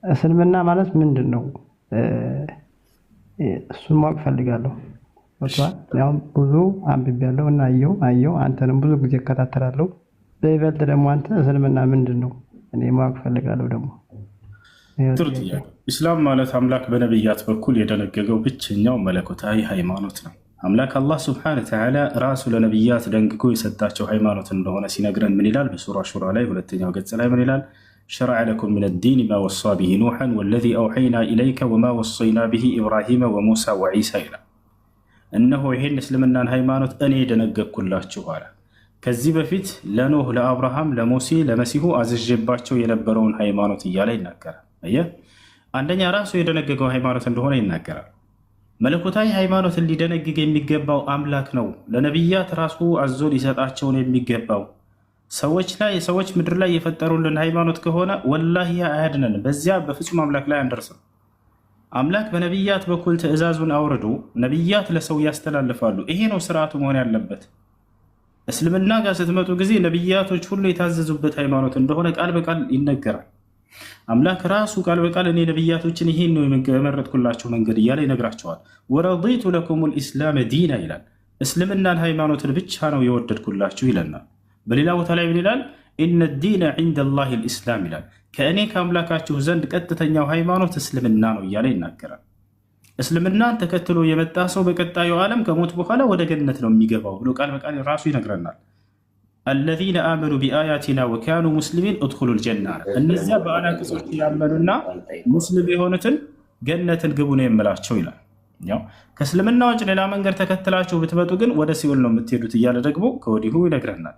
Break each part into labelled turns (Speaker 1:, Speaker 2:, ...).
Speaker 1: እስልምና ማለት ምንድን ነው? እሱን ማወቅ ፈልጋለሁ። ገብቶሃል? ያው ብዙ አንብቤያለሁ እና አየሁ አየሁ፣ አንተንም ብዙ ጊዜ እከታተላለሁ። በይበልጥ ደግሞ አንተ እስልምና ምንድን ነው እኔ ማወቅ ፈልጋለሁ ደግሞ።
Speaker 2: ጥሩ ጥያቄ። ኢስላም ማለት አምላክ በነቢያት በኩል የደነገገው ብቸኛው መለኮታዊ ሃይማኖት ነው። አምላክ አላህ ስብሐነ ወተዓላ ራሱ ለነቢያት ደንግጎ የሰጣቸው ሃይማኖት እንደሆነ ሲነግረን ምን ይላል? በሱራ ሹራ ላይ ሁለተኛው ገጽ ላይ ምን ይላል? شرع لكم من الدين ما وصى به نوحا والذي أوحينا إليك وما وصينا به إبراهيم وموسى وعيسى ይላል። እነሆ ይሄን እስልምናን ሃይማኖት እኔ ደነገግኩላችሁ አለ። ከዚህ በፊት ለኖህ፣ ለአብርሃም፣ ለሙሴ፣ ለመሲሁ አዝዤባቸው የነበረውን ሃይማኖት እያለ ይናገራል። አየህ፣ አንደኛ ራሱ የደነገገው ሃይማኖት እንደሆነ ይናገራል። መለኮታዊ ሃይማኖትን ሊደነግግ የሚገባው አምላክ ነው። ለነቢያት ራሱ አዞ ሊሰጣቸውን የሚገባው ሰዎች ላይ ሰዎች ምድር ላይ የፈጠሩልን ሃይማኖት ከሆነ ወላሂ አያድነንም። በዚያ በፍጹም አምላክ ላይ አንደርስም። አምላክ በነቢያት በኩል ትዕዛዙን አውርዶ ነቢያት ለሰው ያስተላልፋሉ። ይሄ ነው ስርዓቱ መሆን ያለበት። እስልምና ጋር ስትመጡ ጊዜ ነቢያቶች ሁሉ የታዘዙበት ሃይማኖት እንደሆነ ቃል በቃል ይነገራል። አምላክ ራሱ ቃል በቃል እኔ ነቢያቶችን ይሄን ነው የመረጥኩላቸው መንገድ እያለ ይነግራቸዋል። ورضيت لكم الإسلام دينا ይላል። እስልምናን ሃይማኖትን ብቻ ነው የወደድኩላችሁ ይለናል። በሌላ ቦታ ላይ ምን ይላል? إن الدين عند الله الإسلام ይላል። ከእኔ ከአምላካችሁ ዘንድ ቀጥተኛው ሃይማኖት እስልምና ነው እያለ ይናገራል። እስልምናን ተከትሎ የመጣ ሰው በቀጣዩ ዓለም ከሞት በኋላ ወደ ገነት ነው የሚገባው ብሎ ቃል በቃል ራሱ ይነግረናል። الذين آمنوا بآياتنا وكانوا مسلمين ادخلوا الجنة አለ። እነዚያ በአናቅጾች ያመኑና ሙስሊም የሆኑትን ገነትን ግቡ ነው የምላቸው ይላል። ያው ከእስልምና ውጭ ሌላ መንገድ ተከትላችሁ ብትመጡ ግን ወደ ሲኦል ነው የምትሄዱት እያለ ደግሞ ከወዲሁ ይነግረናል።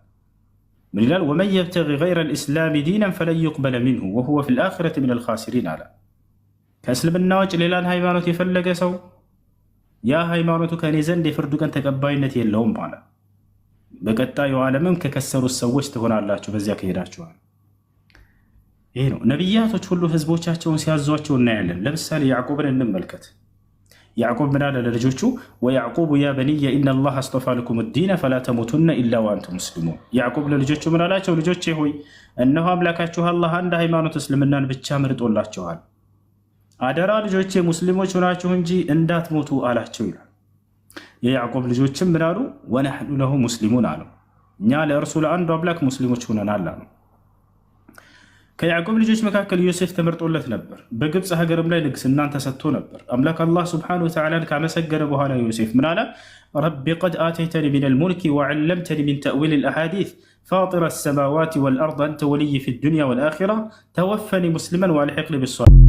Speaker 2: ምን ይላል? ومن يبتغ غير الإسلام دينا فلن يقبل منه وهو في الآخرة من الخاسرين አለ። ከእስልምና ውጭ ሌላን ሃይማኖት የፈለገ ሰው ያ ሃይማኖቱ ከእኔ ዘንድ የፍርዱ ቀን ተቀባይነት የለውም አለ። በቀጣዩ ዓለምም ከከሰሩት ሰዎች ትሆናላችሁ በዚያ ከሄዳችኋል። ይሄ ነው። ነቢያቶች ሁሉ ህዝቦቻቸውን ሲያዟቸው እናያለን። ለምሳሌ ያዕቆብን እንመልከት። ያዕቆብ ምን አለ ለልጆቹ? ويعقوب يا بني إن الله اصطفى لكم الدين فلا تموتن إلا وأنتم مسلمون። ያዕቆብ ለልጆቹ ምን አላቸው? ልጆቼ ሆይ፣ እነሆ አምላካችሁ አላህ አንድ ሃይማኖት እስልምናን ብቻ መርጦላችኋል። አደራ ልጆቼ፣ ሙስሊሞች ሆናችሁ እንጂ እንዳትሞቱ አላቸው ይላል። የያዕቆብ ልጆችም ምን አሉ? ونحن له مسلمون አሉ። እኛ ለእርሱ ለአንዱ አምላክ ሙስሊሞች ሆነናል አሉ። ከያዕቆብ ልጆች መካከል ዮሴፍ ተመርጦለት ነበር። በግብፅ ሀገርም ላይ ንግስናን ተሰጥቶ ነበር። አምላክ አላህ ስብሐነሁ ወተዓላን ካመሰገነ በኋላ ዮሴፍ ምን አለ? رب قد آتيتني من الملك وعلمتني من تأويل الأحاديث فاطر السماوات والأرض أنت وليي في الدنيا والآخرة توفني مسلما وألحقني بالصالحين።